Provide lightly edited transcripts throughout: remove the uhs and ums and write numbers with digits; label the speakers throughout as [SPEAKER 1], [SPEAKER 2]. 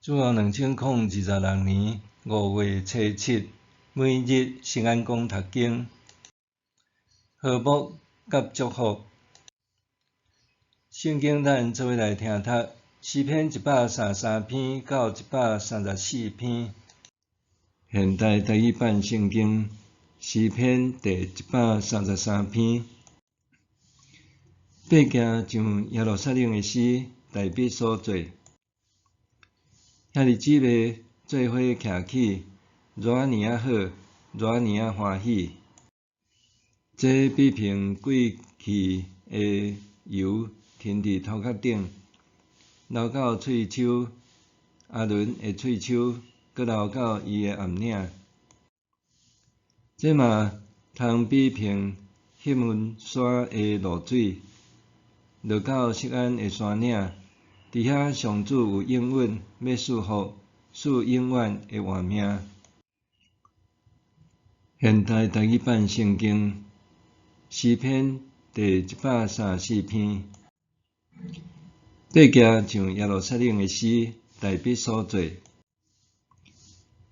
[SPEAKER 1] 主後2026年5月初7，每日聖安公讀經，和睦佮祝福。聖經咱做伙來聽讀詩篇133篇到134篇。現代台語版聖經詩篇第133篇，爬行上耶路撒冷的詩，大衛所作。兄弟姊妹做伙徛起，偌爾仔好，偌爾仔歡喜。這比瓶過去的油停佇頭殼頂，流到喙鬚，亞倫的喙鬚，閣流到伊的頷領。這嘛通比瓶赫門山的露水，落到錫安的山嶺。佇遐上主有應允，欲賜福，賜永遠的活命。現代台語版聖經詩篇第134篇，爬行上耶路撒冷的詩，大衛所作。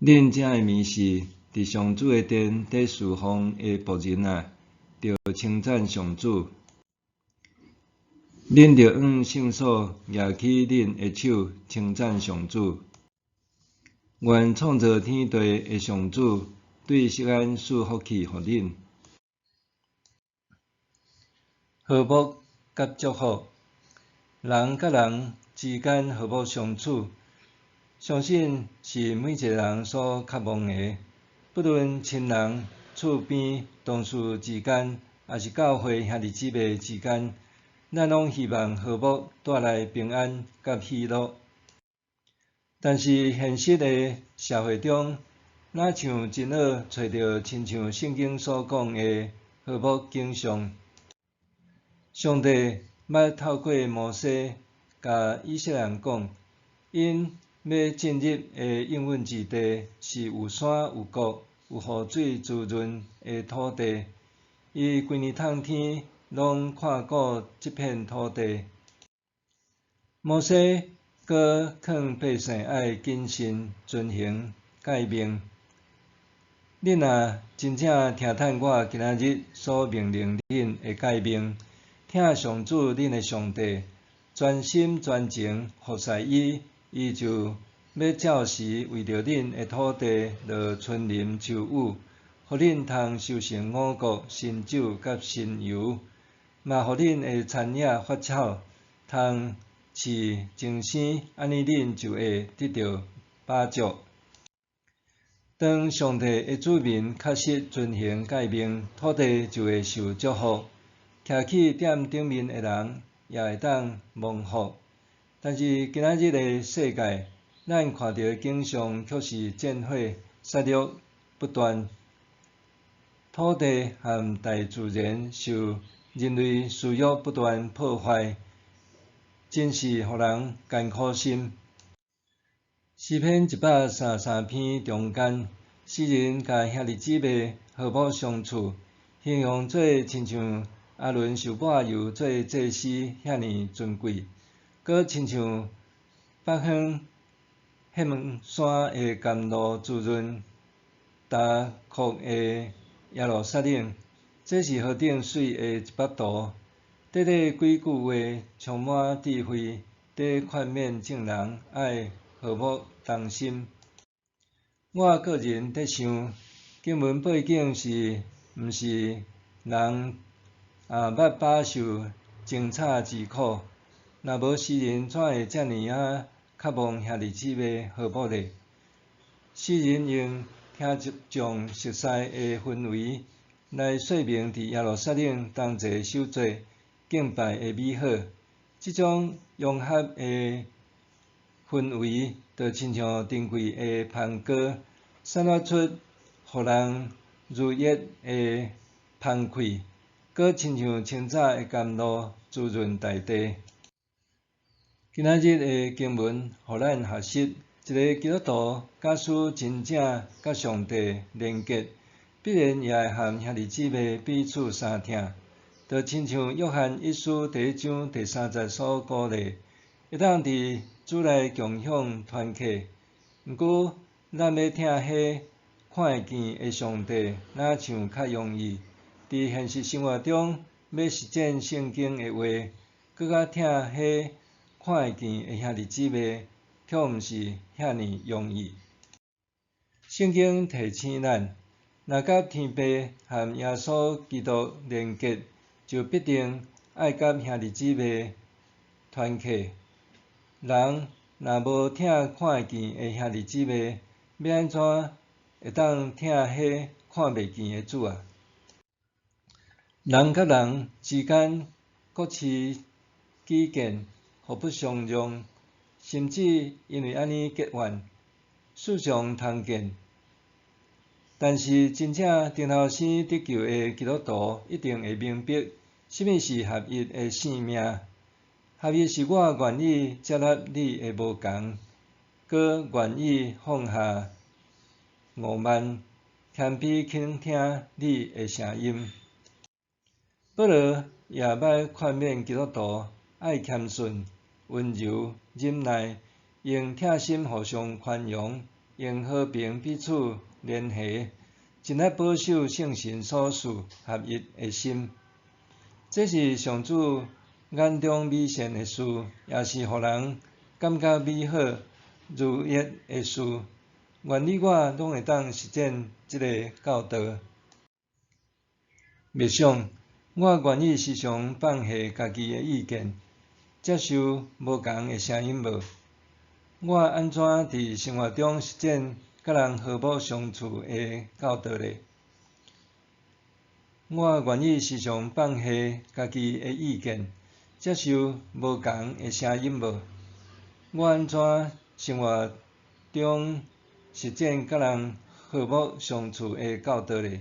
[SPEAKER 1] 恁遮的文士，佇上主的殿佇事奉的僕人啊，著稱讚上主。恁著向聖所舉起恁的手，稱讚上主。願創造天地的上主對錫安賜福氣予恁。和睦佮祝福，人佮人之間和睦相處，相信是每一个人所渴望的。不論親人、厝邊、同事之間，抑是教會兄弟姊妹之間，咱攏希望和睦帶來平安佮喜樂。但是現實的社會中，若像真少揣著親像聖經所講的和睦景象。上帝捌透過摩西，共以色列人講，𪜶欲進入的應允之地是有山有谷、有雨水滋潤的土地。伊規年冬天攏看顧這片土地。摩西閣勸百姓愛謹慎遵行誡命。恁若真正聽趁我今仔日所命令恁的誡命，疼上主恁的上帝，全心全情服侍伊，伊就欲照時為著恁的土地落春霖秋雨，予恁通收成五穀、新酒佮新油，嘛予恁的田野發草，通飼增生，按呢恁就會得著飽足。當上帝的子民確實遵行誡命，土地就會受祝福，徛起踮頂面的人也會當蒙福。但是今仔日的世界，咱看著的景象卻是戰火、殺戮不斷，土地和大自然受人類私欲不斷破壞，真是予人艱苦心。詩篇133篇中間，詩人共兄弟姊妹和睦相處，形容做親像亞倫受抹油做祭司遐爾尊貴，閣親像北方赫門山的甘露滋潤乾涸的耶路撒冷，這是何等媠的一幅圖！短短幾句話，充滿智慧，佇勸勉眾人愛和睦同心。我個人佇想，經文背景是毋是人捌飽受爭吵之苦？若無詩人怎會遮爾仔渴望兄弟姊妹和睦呢？詩人用聽眾熟似的氛圍來說明佇耶路撒冷同齊守節敬拜的美好。這種融合的氛圍，就親像珍貴的芳膏，散發出予人愉悅的芳氣，閣親像清早的甘露，滋潤大地。今仔日的經文，予咱學習一个基督徒假使真正佮上帝連結，必然也會和兄弟姊妹彼此相疼。就親像約翰一書第一章第三節所鼓勵，會當佇主內共享團契。毋過，咱欲疼彼看會見的上帝，若像較容易。佇現實生活中，欲實踐聖經的話，閣較疼彼看會見的兄弟姊妹，卻毋是遐爾容易。聖經提醒咱，若佮天父和耶穌基督連結，就必定愛佮兄弟姊妹團契。人若無疼看會見的兄弟姊妹，欲按怎會當疼彼看袂見的主啊？人佮人之間各持己見，互不相讓，甚至因為按呢結怨，素常通見。但是真正重頭生得救的基督徒，一定會明白，啥物是合一的性命。合一是我願意接納你的無仝，閣願意放下傲慢，謙卑傾聽你的聲音。保羅也捌勸勉基督徒愛謙遜、溫柔、忍耐，用疼心互相寬容，用和平彼此連繫，盡力保守聖神所賜合一的心。這是上主眼中美善的事，也是予人感覺美好、如意的事。願你我攏會當實踐這个教導。默想，我願意時常放下家己的意見，接受無仝的聲音無？我按怎佇生活中實踐佮人和睦相處的教導呢？我願意時常放下家己的意見，接受無仝的聲音無？我按怎生活中實踐佮人和睦相處的教導呢？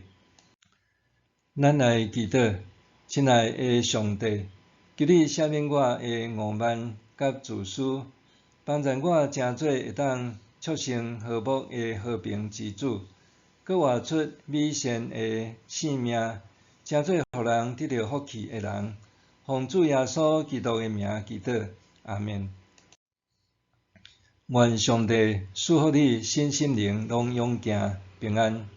[SPEAKER 1] 咱來祈禱，親愛的上帝，求你赦免我的傲慢佮自私，幫助我成做會當促成和睦的和平之子，閣活出美善的性命，成做予人得著福氣的人。奉主耶穌基督的名祈禱，阿們。願上帝賜福你身心靈攏勇健平安。